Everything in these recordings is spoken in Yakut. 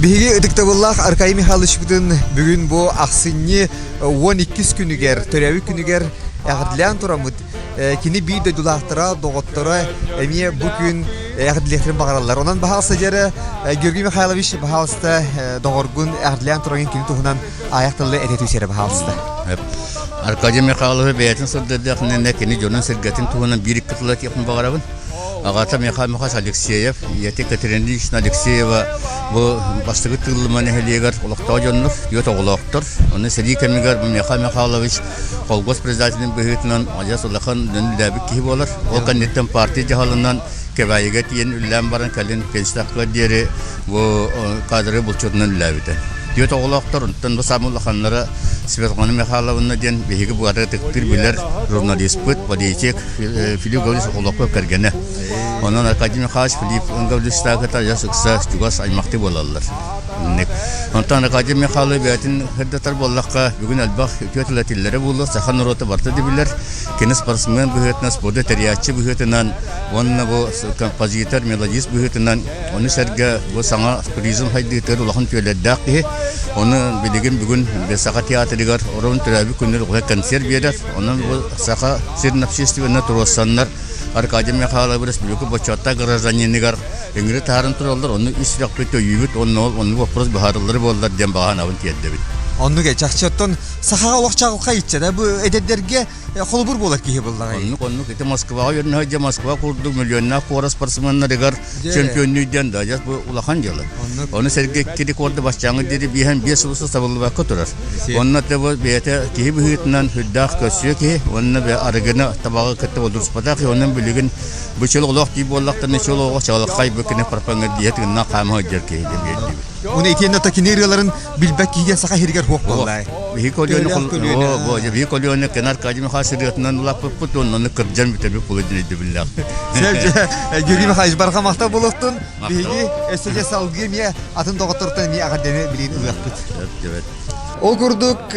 Биһиги ытыктабыллаах Аркадий Михайловичпытын бүгүн бу ахсынньы 12 күнүгэр, төрөөбүт күнүгэр эҕэрдэлээн тураммыт. Кини биир дойдулаахтара, доҕотторо эмиэ бу күн эҕэрдэлиэхтэрин баҕараллар. Онон баһаалыста дьэрэ Георгий Михайлович, баһаалыста доҕоргун эҕэрдэлээн турагын кини туһунан аайах тылы этэ түс эрэ баһаалыста. Аркадий Михайлович бэйэтин сырдырдыахынына кини дьонун-сэргэтин туһунан биир-икки тылы этиэхпин баҕарабын. Аҕата Михаил Михайлович Алексеев, ийэтэ Катерина Ильинична Алексеева бу бастакы Тыыллыма нэһилиэгэр олохтоох дьоннор, түөрт оҕолоохтор. Онно сэрии кэмигэр бу Михаил Михайлович холкуос председателин быһыытынан адьас улахан үлэлээбит киһи буолар. Ол кэнниттэн партия дьаһалынан Кэбээйигэ тиийэн үлэлээн баран кэлин пенсияҕа диэри бу кадры булчутунан үлэлээбитэ. Түөрт оҕолоохтор, онтон бу саамай улаханнара Светлана Михайловна диэн биһиги бары ытыктыыр билэр журналиспыт, политик Филипп Гаврилович Охолоков кэргэнэ. Онон Аркадий Михайлович Филипп Гавриловичтаахыта адьас ыкса чугас аймахтыы буолаллар. Онтон Аркадий Михайлович бэйэтин сырдатар буоллахха, бүгүн элбэх үтүө тыл этиллэрэ буолуо, саха норуота барыта да билэр. Кини спортсмен быһыытынан, спорду тэрийээччи быһыытынан уонна бу композитор, мелодист быһыытынан ону сэргэ бу саҥа туризм сайдыытыгар улахан үтүөлэрдээх киһи. Ону билигин бүгүн Саха театрыгар орон төрөөбүт күнүгэр улахан концерт биэрэр. Онон бу Саха сирин общественнай туруорсаннар Аркадий Михайлов республика бочуоттаах гражданиныгар ыҥырыы таһааран тураллар, онно ис сүрэхпит өйүүбүт уонна ол оннук вопрос быһаарыллары буоллар диэн баҕа санаабын тиэрдэбин. Оннук ээ, чахчы оттон сахаҕа олох чаҕылхай иччэ бу эдэрдэргэ холобур буолар киһи буоллаҕай. Оннук оннук ити Москваҕа үөрэнэ сылдьа Москва курдук миллионнаах куорат спортсменнарыгар чемпионнууй диэн да бу улахан дьыала. Ону сэргэ икки рекорду баччааҥҥы диэри биэһэн биэс сыл сабыллыбакка турар. Онно бу бэйэтэ киһи быһыытынан сүрдээх көрсүө киһи уонна арыгыны табаҕы кытта бодуруспатах онон билигин бу чөл олох дии буоллахтарына чөл оҕо чаҕылхай бу кини пропагандиһа тыыннаах хаама сылдьар киһи диэн биэрдибит. Уну итиэннэ кини ырыаларын билбэт киһигэ саха иһиригэр хуох буоллай. Биһи көлүөнэ биһи көлүөнэ Кен Аркадий Михайлович ырыатынан улааппыппыт уонна ону кырдьан бүтэбит буолуо диэн өйдөбүллээх. Юрий Михайлович барҕа махтал буолуохтун. Биһиги өссө дьэ салгыы эмиэ атын доҕоттортон эмиэ эҕэрдэни билигин ылыахпыт. Ол курдук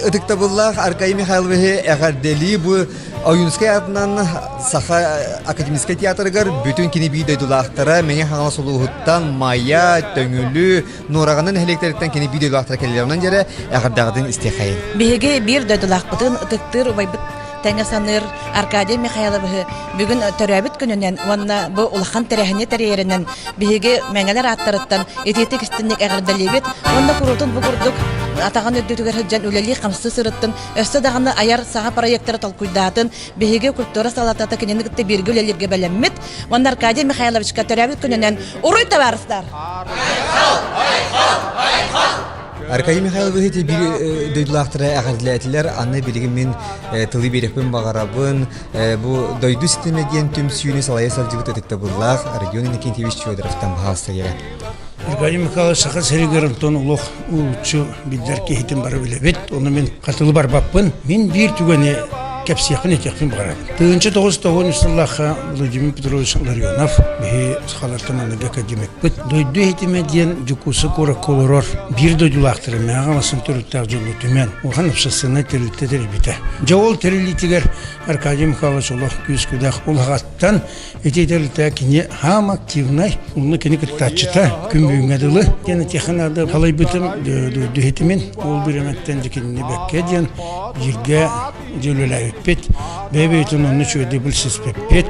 ытыктабыллаах Аркадий Михайловиһы эҕэрдэлии бу Ойуунскай аатынан Саха академическай театрыгар бүтүн кини биир дойдулаахтара Мэҥэ Хаҥалас улууһуттан Майа, Төҥүлү, Нуораҕана нэһилиэктэриттэн кини биир дойдулаахтара кэллилэр. Онон дьэрэ эҕэрдэҕитин истиэхэйин. Биһиги биир дойдулаахпытын ытыктыыр убайбыт тэҥэ саныыр Аркадий Михайловиһы бүгүн төрөөбүт күнүнэн уонна бу улахан тэрээһини тэрийэринэн биһиги мэҥэлэр ааттарыттан итиитик истинник эҕэрдэлиибит уонна куруутун бу курдук атаҕын үрдүтүгэр сылдьан үлэлии-хамсыы сырыттын өссө даҕаны айар саҥа проектары толкуйдаатын биһиги культура салалтата кинини кытта бииргэ үлэлииргэ бэлэммит уонна Аркадий Михайловичка төрөөбүт күнүнэн уруй табаарыстар! Айхал! Айхал! Айхал! Аркадий Михайлович биир дойдулаахтара эҕэрдэлээтилэр. Аны билигин мин тылы биэриэхпин баҕарабын. Бу дойду ситимэ диэн түмсүүнү салайа сылдьыбыт ытыктабыллаах Родион Иннокентьевич Федоровтан баһаалыста кэлэ. Аркадий Михайлович Саха сиригэр онтон олох уһулуччу биллэр киһитин бары билэбит. Ону мин хатылы барбаппын. Мин биир түгэни кэпсиэхпин этиэхпин баҕарабын. 1993 сыллаахха Владимир Петрович Ларионов биһи сахалартан маннык академикпыт. Дойду иһитимэ диэн Дьокуускай куоракка олорор биир дойдулаахтары мэҕэ масын төрүттээх дьону түмэн улахан общественнай тэрилтэ тэрийбитэ. Дьэ ол тэриллиитигэр Аркадий Михайлович олох күүс-күдэх улаҕаттан ити тэрилтэ кини хаам активнай, онно кини кыттааччыта күн бүгүҥҥэ дылы диэн этиэххэ наада халайбытым дойду иһитимин ол бириэмэттэн дьикинни бэккэ диэн бииргэ дьүүлэлээбиппит, бэйэ-бэйэтин онно үчүгэйдик билсиспиппит.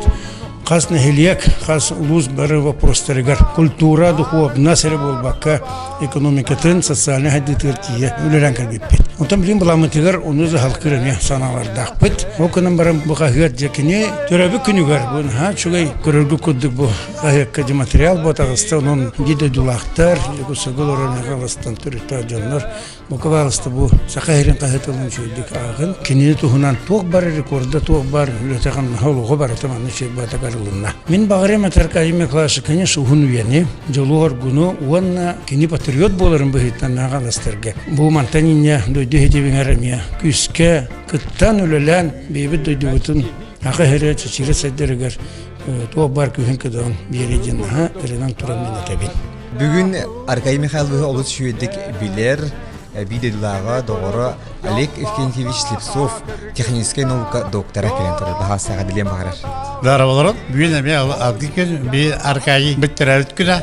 Хас нэһилиэк, хас улуус бары вопростарыгар культура, духовность эрэ буолбакка, экономикатын, социальнай сайдыытыгар тиийэ үлэлээн кэлбиппит. Онтон билигин былааммытыгар ону заһалкыр эмиэ санаалардаахпыт. Ол гынан баран бу хаһыат дьэ кини төрөөбүт күнүгэр бу наһаа үчүгэй көрөргө курдук бу хаһыакка дьэ материал буо таҕыста. Онон биир дойдулаахтар, Якутскайга олорор Михайловтан төрүттээх дьоннор Бука бу Саха сирин хаһыатылын үчүгэйдик ааҕын. Кинини туһунан туох бар рекорда, туох бар үлэтэ-хамнаһа олоҕо барыта манна үчүгэй баатак арылынна. Мин баҕарым этэр Аркадий Михайлович, конечно, уһун үйэни, дьолу-оргуну уонна кини патриот буоларын быһыытынан наҕаластарга. Бу мантан инньэ дойду иһитибиҥэр эмиэ күүскэ кыттан үлэлээн бэйэбит дойдубутун Саха сирэ чэчирэ сайдарыгар туох бар күүһүн кыдыгын биэри диэн наһаа эрэнэн туран мин этэбин. Бүгүн Аркадий Михайловиһы олус үчүгэйдик билэр, биир дойдулааҕа, доҕоро Олег Евгеньевич Слепцов, техническэй наука доктора кэлэн турар. Баһаалыстаҕа билиэн баҕарар. Здорово, бүгүн эмиэ алгы күн, би Аркадий бүттерэбит күнэ.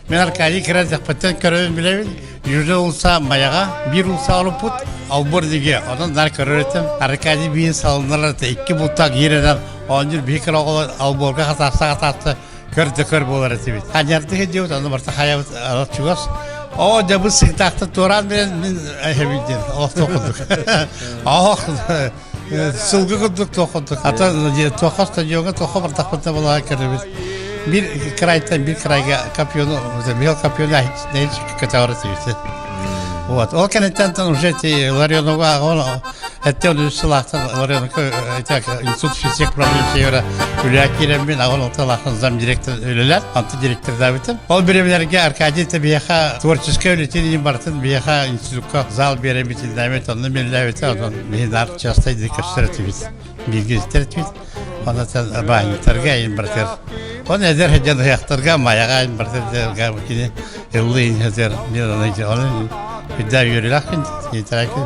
Мен Аркадий кыра дьахпыттан көрөбүн билэбин. Южный улуса Майаҕа биир улуса олуппут Албор диге. Онон нар көрөр этим. Аркадий биин салыннар ата икки бултак иеренен оонньур биһи кыра оҕолор алборга хатаасса хатаасса көр да көр буолар этибит. Ханьярдык диэбит аны барта хайабыт ала чугас. Оо дьэ бу сыгытаахта туораан билэн мин эһэбин диэн олох курдук. Оох Сылгы курдук туох курдук. Ата туохха стадиоҥҥа туохха бардахпытына балаҕа көрөбүт. Биир крайтан биир крайга копьену, мел копьену көтөҕөр этибит. Вот. Ол кэнниттэн уже эти Ларионова ол этте он үс сылаахтан Ларионовка институт физик проблем севера үлэ киирэммин аҕын алталаахтан зам директор үлэлэр, анты директордаабытым. Ол биремлерге Аркадий биһиэхэ творческай үлэтин бартын биһиэхэ институтка зал биэрэммит, онно миллээбитэ, онон Биһи часто көстөр этибит, бииргэ истэр этибит. Онон баанньыктарга айын бартыр. Он эдэр сылдьан ыһыахтарга Майаҕа айын бартыр кини ыллыы инһэтэр оны үрдэ үөрүүлээх күн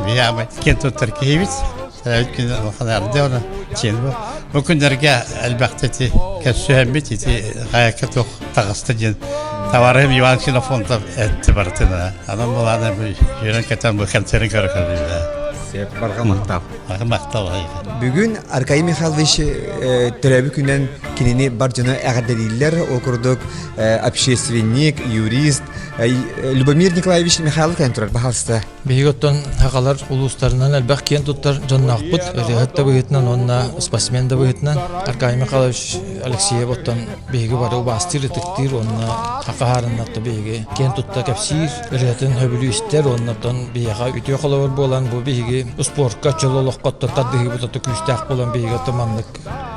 биһи аамай киэн туттар киһибит. Төрөөбүт күн улахан эрдэ оны чиэн бу. Бу күннэргэ элбэхтэ ити көрсүһэммит ити хайакка туох таҕыста диэн товарым Иван Ксенофонтов этти барытын. Анан булааны бу үөрэн кэтэн бу концерын көрө көрдүлэр. Барҕа махтал. Барҕа махтал. Бүгүн Аркадий Михайлович төрөөбүт күнүнэн кинини бар дьоно эҕэрдэлииллэр. Ол курдук общественник, юрист Любомир Николаевич Михайлов кэлэн турар. Баһаалыста. Биһиги оттон сахалар улуустарынан элбэх киэн туттар дьонноохпут. Ырыаһыт да быһыытынан уонна спортсмен да быһыытынан Аркадий Михайлович Алексеев оттон биһиги бары убаастыыр, ытыктыыр уонна хахаһаарыннар биһиги киэн тутта кэпсиир, ырыатын сөбүлүү истэр уонна оттон биһиэхэ үтүө холобур буолан бу биһиги успуорка чөл олоххо оттон тардыһыыбыт ото күүстээх буолан биһиги оттон маннык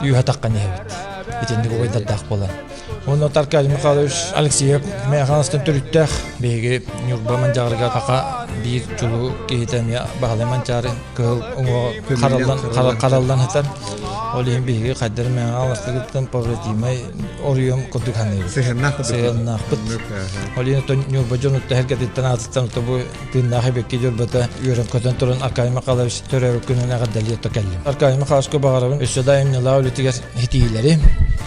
үөһэ таххан иһэбит. Итинник убайдардаах буолан. Уонна Аркадий Михайлович Алексеев Мэйханастан төрүттээх биһиги Ньурба Манчаарыга хаха биир чулуу киһитэ эмиэ Баһылай Манчаары кыһыл уҥуоҕа хараллан хараллан сытар. Ол иһин биһиги хайдары Мэҥэ побратимай оруйом курдук саныыбыт. Сыһыаннаах Сыһыаннаахпыт. Ол иһин оттон Ньурба дьонуттан эргэтиттэн аатыттан бу тыыннаах эбэкки дьорбото үөрэн-көтөн туран Аркадий Михайлович төрөөбүт күнүн эҕэрдэлии отто кэллим. Аркадий Михайловичка баҕарабын өссө да айымньылаах үлэтигэр ситиһиилэри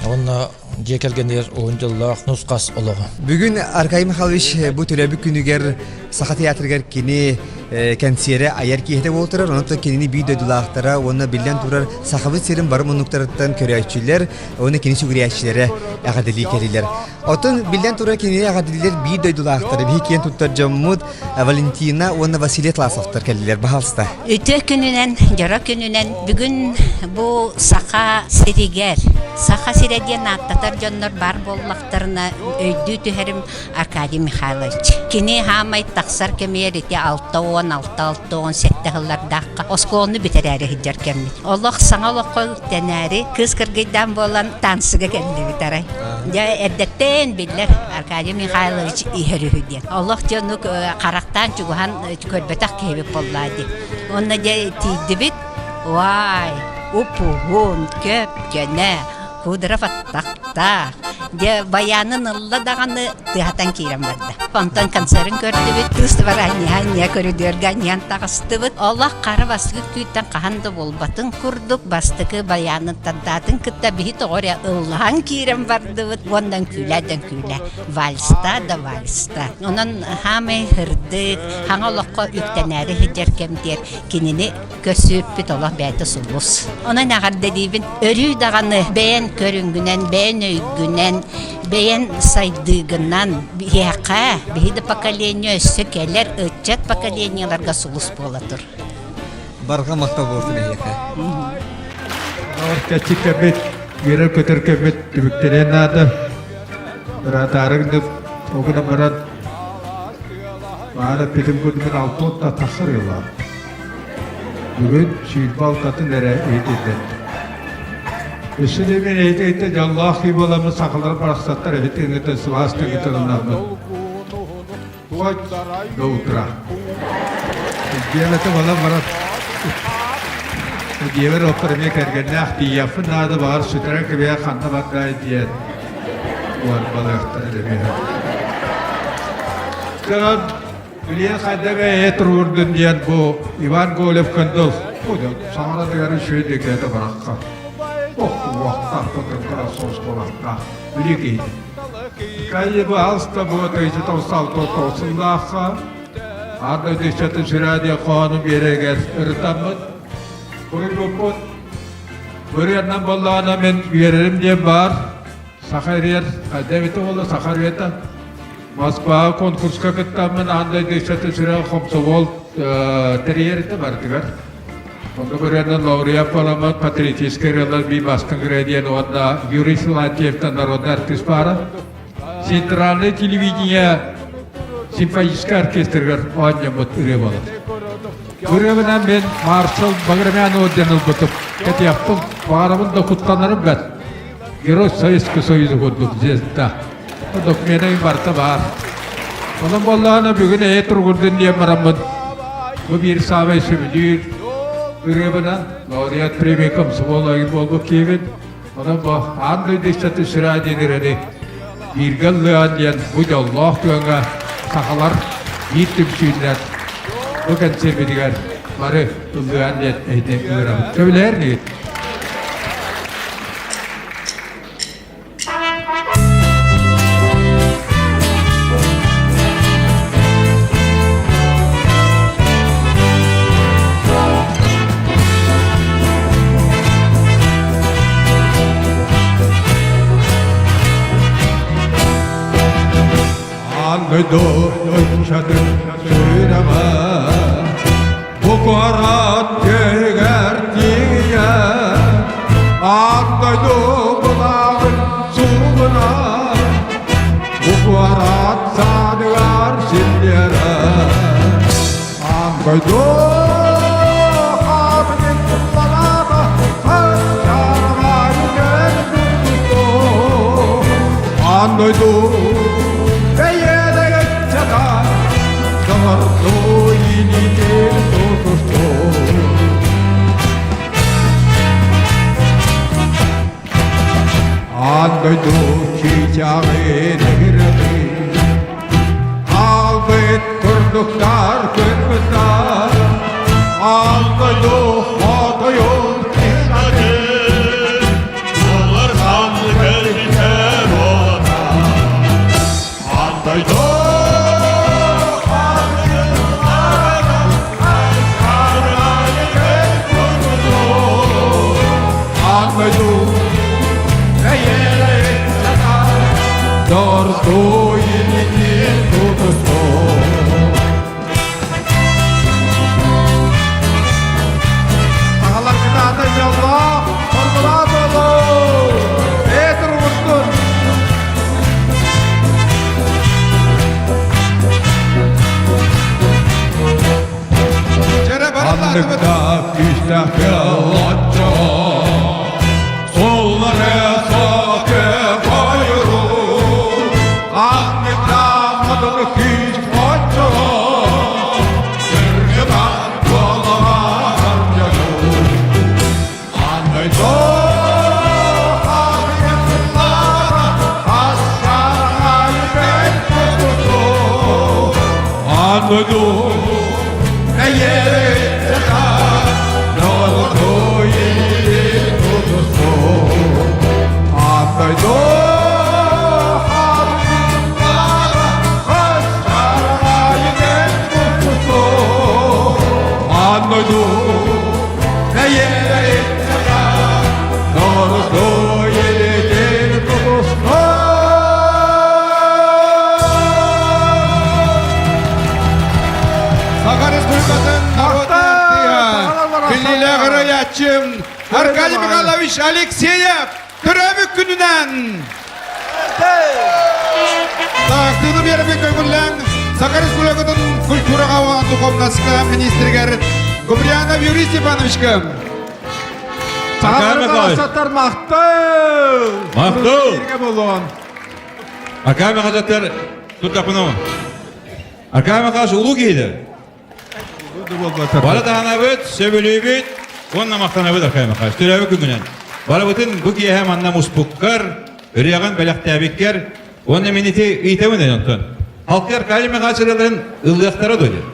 уонна дьиэ кэргэнигэр уһун дьоллоох нус-хас олоҕу. Бүгүн Аркадий Михайлович бу төрөөбүт күнүгэр Саха театрыгар кини кэнсиэрэ айар киэһэтэ буола турар. Онон кинини биир дойдулаахтара уонна биллэн турар Сахабыт сирин бары муннуктарыттан көрөөччүлэр уонна кини сүгүрүйээччилэрэ эҕэрдэлии кэллилэр. Оттон биллэн турар кинини эҕэрдэлиилэр биир дойдулаахтара, биһи киэн туттар дьоммут Валентина уонна Василий Атласовтар кэллилэр. Баһаалыста. Үтүө күнүнэн, дьоро күнүнэн бүгүн бу Саха сиригэр, Саха сирэ диэн ааттатар дьоннор баар буоллахтарына өйдүү түһэрим Аркадий Михайлович. Кини хаамай тахсар кэмигэр ити 66-67 сыллардаахха оскуоланы бүтэрээри сылдьар кэммит. Олох саҥа олоххо үктэнээри кыыс кыргыйдаан буолан танцыга кэллибит арай. Дьэ эрдэттэн биллэр Аркадий Михайлович иһэр үһү диэн. Олох дьонук харахтаан чугаһан көрбөтөх киһибит буоллаа дии. Онно дьэ тиийдибит. Уай, уп-уһун, көп-көнө, Кудров аттахтаах. Дьэ, баянын ылла даҕаны тыаһатан киирэн барда. Онтон концерын көрдүбүт, кыыс баранньыһа көрүдүөргэ анньыһан таҕыстыбыт. Олох хара бастакы күүттэн хаһан да буолбатын курдук бастакы баянын тардаатын кытта биһи тоҕо эрэ ыллаһан киирэн бардыбыт. Уонна үҥкүүлээ да үҥкүүлээ, вальста да вальста. Онон хаамай һырдык, хаҥа олоххо үктэнээри сылдьар кэмтиэр кинини Көрсүөппүт олох бэйэтэ сулус. Онон эҕэрдэлиибин. Өрүү даҕаны бэйэн көрүҥҥүнэн, бэйэн өйгүнэн, бэйэн сайдыыгынан биһиэхэ, биһи да поколение өссө кэлэр ыччат поколениеларга сулус буола тур. Барҕа махтал буолсун эһиэхэ. Кэччик кэммит, үөрэр-көтөр кэммит түмүктэниэн наада. Ыраатаары гынным, ол гынан баран маана эппитим курдук алта тахсар ыаллаах. Бүгүн 26-тын эрэ иһитиллэр. Өссө да мин эһити дьоллоох киһи буоламмын сахалар барахсаттар эһи тыыҥҥытын сылаас тыыҥҥытын ылынаммын. Хоть до утра. Дьиэлэтэ балан баран дьиэбэр оттор эмиэ кэргэннээх тиийиэхпин наада баҕар сүтэрэн кэбиһэ ханна бардай диэн уорбалыахтара эмиэ. Дьонон Билиэн хайда бэйэ туруордун диэн бу Иван Голев Кындыл саҥаратыгар үчүгэй декрета барахха. Ох, уохтаах потом соус буолахтаах. Билии киһитэ. Кайы алста бу тыйчы тосал тосуллаахха Анда дөчөтү сүрәдиэ хоһону биэрэгэр ырытаммыт Буруйбуппут Бырыаннан боллаана мен үөрэрим диэн баар Саха ириэр хайда эбитэ буолла Саха ырыата Москваҕа конкурска кыттаммын аан дойду ыччатын сүрэҕэ хомсомуол тэрийэр этэ барытыгар. Онно бырыаннан лауреат буоламмыт патриотическай ырыалар биир бастыҥ ырыа диэн уонна Юрий Силантьевтан народный артыыс баара. Центральное телевидение симфоническай оркестрыгар оонньоммут ырыа буолар. Ырыабынан мен маршал Баграмян орден ылбытым. Кэтиэхпин баҕарабын да куттанарым бэрт. Герой Советского Союза курдук звезда. Докумена барыта баар. Онон буоллаҕына бүгүн эйэ туругурдун диэн бараммын бу биир саамай сөбүлүүр ырыабынан лауреат премия комсомол айын буолбут киһибин. Онон бу аан дойду ыччаты сүрээ диэн ырыаны бииргэ ыллыан диэн бу дьоллоох күөҥҥэ сахалар биир түмсүүннэр бу кэнсиэрбитигэр бары ыллыан диэн эһити ыҥырабыт. Сөбүлэһэр инигит? Дойду ыччатын сүрэҕэ Бу куорат күһүгэр тиийэн Аан дойду былааҕын суугуна Бу куорат саадыгар силлиэрэ Аан дойду хаатыгын туллараата Аан дойду бэйэлэгэтчата Доҕордуу илиитин тутустуу Аан дойду чыычааҕын ыҥырыы Хаалбыт курдуктар кыргыттар Аан дойду хотойун кынатын Буларсан кэлбитэ буолар Аан дойду Аан дойду Дордуу илиитин тутустуу Аҕалар кытаата дьоллоох, соргулаах буолуу! Петр Устун! Ханнык да күүстээх кыаллачча Суоллары соке хойуру Ханнык да модун күүс оччо Сыргыбан буолаҕа Саха Республикатын народнай артыыһа, биллиилээх ырыаяччым Аркадий Михайлович Алексеев төрөөбүт күнүнэн! Таахтыыны биэрбит көҥүллээн Саха Республикатын культураҕа уонна духовноска министригэр Губрянов Юрий Степановичка. Сахалар барахсаттар махтал! Махтал! Болон. Аркадий Михайлович тутапыно. Аркадий Михайлович улуу киһилэр. Бары таһанабыт, сөбүлүүбүт уонна махтанабыт Аркадий Михайлович. Төрөөбүт күҥүнэн. Барыбытын бу киэһэ манна муспуккар, ырыаҕын бэлэхтээбиккэр уонна мин ити ыйтабын эн онтон. Халкы Аркадий Михайлович ырыаларын ыллыахтара дуо диэн.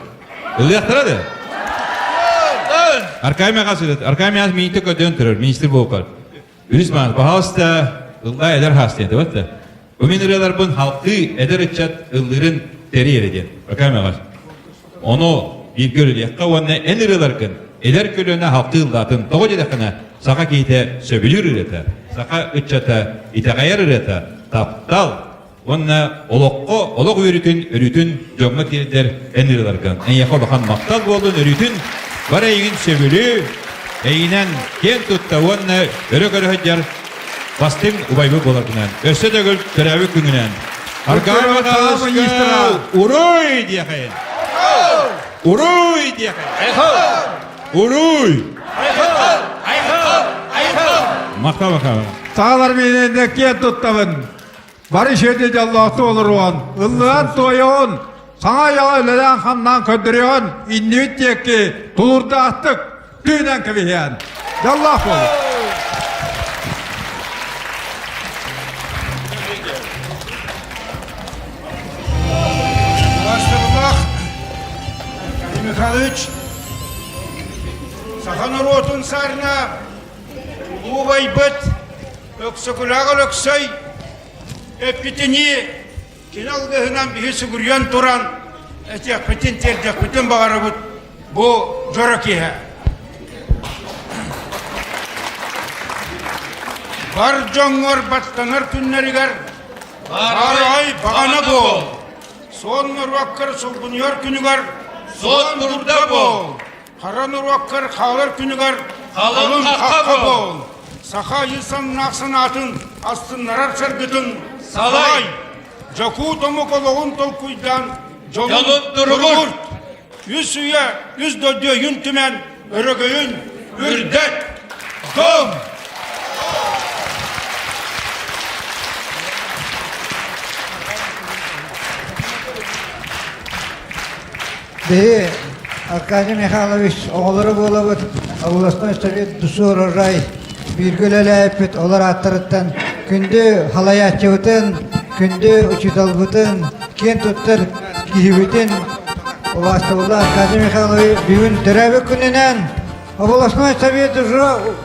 Ыллыахтара да? Аркадий Михайлович, Аркадий Михайлович миинте көрдөөн турар, министр буолкар. Үс маан, пожалуйста, ыллаа эдэр хаас диэн, да? Бу мин ырыаларбын халкыы эдэр ыччат ыллыырын тэрийэрэ диэн. Бакамаҕас. Ону бииргэ үлэлиэххэ уонна эн ырыаларгын эдэр көлүөнэ халкыы ыллаатын. Тоҕо диэтэххинэ, саха киһитэ сөбүлүүр ырыата, саха ыччата итэҕэйэр ырыата, таптал, Уонна олоххо олох үөрүүтүн өрүүтүн дьоҥҥо тиэрдэр эн ырыаларгын. Эйиэхэ улахан махтал буоллун өрүүтүн бар эйигин сөбүлүү, эйигинэн киэн тутта уонна өрө көрө сылдьар бастыҥ убайбыт буоларгынан. Өссө төгүл төрөөбүт күҥүнэн. Аркадий Михайловичка уруй диэхин! Уруй диэхин! Уруй! Махтал, махтал. Саалар миэнэ киэн туттабын. Бары сиэти дьоллоохтук олоруон, ыллыан-туойуон, саҥа айаҕа үлэлээн-хамнаан көрдөрүөн, иннибит диэки тулуурдаахтык тыынан кэбиһиэн. Дьоллоох буолун! Бастабыллаах Михайлович, саха норуотун саарына улуу убайбыт Өксөкүлээх Өлөксөй эппитинии кини алгыһынан биһи сүгүрүйэн туран этиэхпитин, тиэрдиэхпитин баҕарабыт бу дьоро киэһэ. Бар дьоҥҥор баттанар күннэригэр баарай баҕана буол, суон норуоккар сулгунуйар күнүгэр суон дурда буол. Хара норуоккар хаалар күнүгэр халыҥ хахха буол! Саха ыйсан санаатын астыннарар саргытын салай! Дьокуут омук олоҕун толкуйдаан дьонун туругурт! Үс үйэ үс дойду өйүн түмэн өрөгөйүн үрдэт! Дом! Биһи Аркадий Михайлович оҕолоро буолабыт, областной совет Дусур Рай бииргэ үлэлээбиппит, олор ааттарыттан күндү халайааччыбытын, күндү учууталбытын, киэн туттар киһибитин убаастабыллаах Аркадий Михайлович бүгүн төрөөбүт күнүнэн областной совет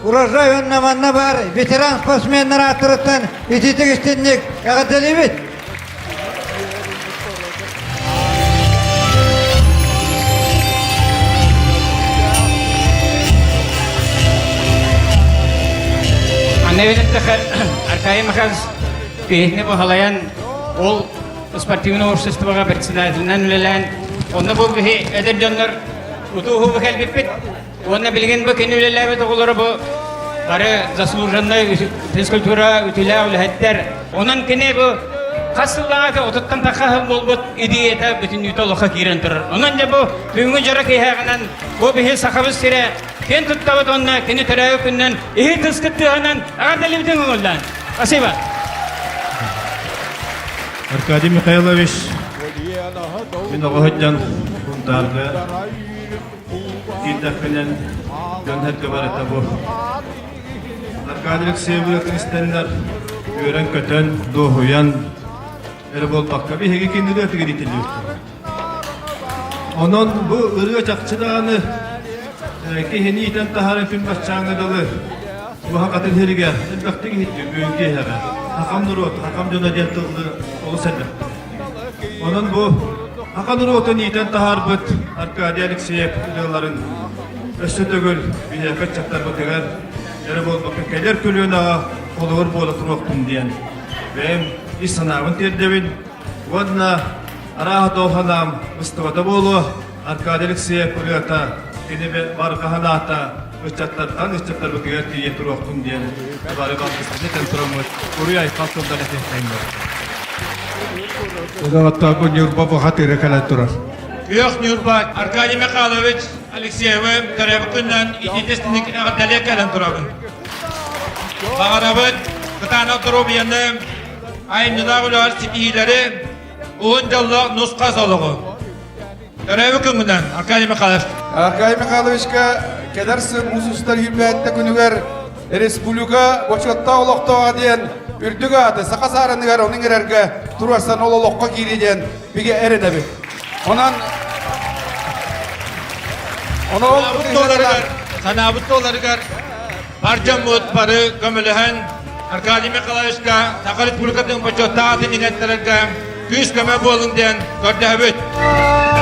урожай уонна манна баар ветеран спортсменнар ааттарыттан итиитик истинник эҕэрдэлиибит! Анна Венеттаха Аркадий Михайлович песни баһалайан ол спортивный обществоға председателинэн үлэлээн онно бу биһи эдэр дьоннор утууһу кэлбиппит Уонна билигин бу кини үлэлээбит оҕолоро бу бары заслуженнай физкультура үтүлээх үлэһиттэр. Онон кини бу хас сыллааҕы отуттан тахха сыл буолбут идеята бүтүннүүтэ олоххо киирэн турар. Онон дьэ бу бүгүҥҥү дьоро киэһээҕинэн бу биһи сахабыт сирэ киэн туттабыт уонна кини төрөөбүт күнүнэн иһит ыскыт тыаһынан эҕэрдэлиибитин көҥүллээн. Спасибо. Аркадий Михайлович, мин оҕо сылдьан Сунтаарга Киирдэхпинэн дьон сэргэ барыта бу Аркадий Алексеевы истэннэр үөрэн-көтөн, дуоһуйан эрэ буолбакка биһиги кинилэр тигиритиллибиттэр. Онон бу ырыа чахчы даҕаны киһини иитэн таһааран күн баччааҥҥа дылы уһакатын сиригэр элбэхтик иһиттим бүгүн киэһэҕэ. Хахам норуот, хахам дьоно диэн тыллы олус элбэхтик. Онон бу Саха норуотун иитэн таһаарбыт Аркадий Алексеев ырыаларын өссө төгүл биһиэхэ ыччаттарбытыгар эрэ буолбакка кэлэр көлүөнэҕэ холобур буола туруохтун диэн бэйэм ис санаабын тиэрдэбин уонна арааһа туох санаам быстыбата буолуо Аркадий Алексеев ырыата кини барҕа санаата ыччаттартан ыччаттарбытыгар тиийэ туруохтун диэн бары балтыспытын этэн тураммыт уруй-айхал тылларын этиэхтэҥҥэ. Удаҕаттаах Ньурба бухатыыра кэлэн турар. Күөх Ньурба Аркадий Михайлович Алексеевы төрөөбүт күнүнэн итиитистиник эҕэрдэлиэ кэлэн турабын. Баҕарабыт кытаанах доруобуйаны, айымньылаах үлэҕэр ситиһиилэри, уһун дьоллоох нус-хас олоҕу. Төрөөбүт күҥҥүнэн, Аркадий Михайлович. Аркадий Михайловичка кэлэр сыл муус устар үүрбээтте күнүгэр республика бочуоттаах олохтооҕо диэн үрдүк ааты саха саарыныгар ону иҥэрэргэ туруорсан ол олоххо киирии диэн бигэ эрэнэбит. Онон Санаабыт туоларыгар, санаабыт туоларыгар бар дьоммут бары көмөлөһөн. Аркадий Михайловичка Саха Республикатын бочуоттаах атын иҥэттэрэргэ күүс-көмө буолуҥ диэн көрдөһөбүт.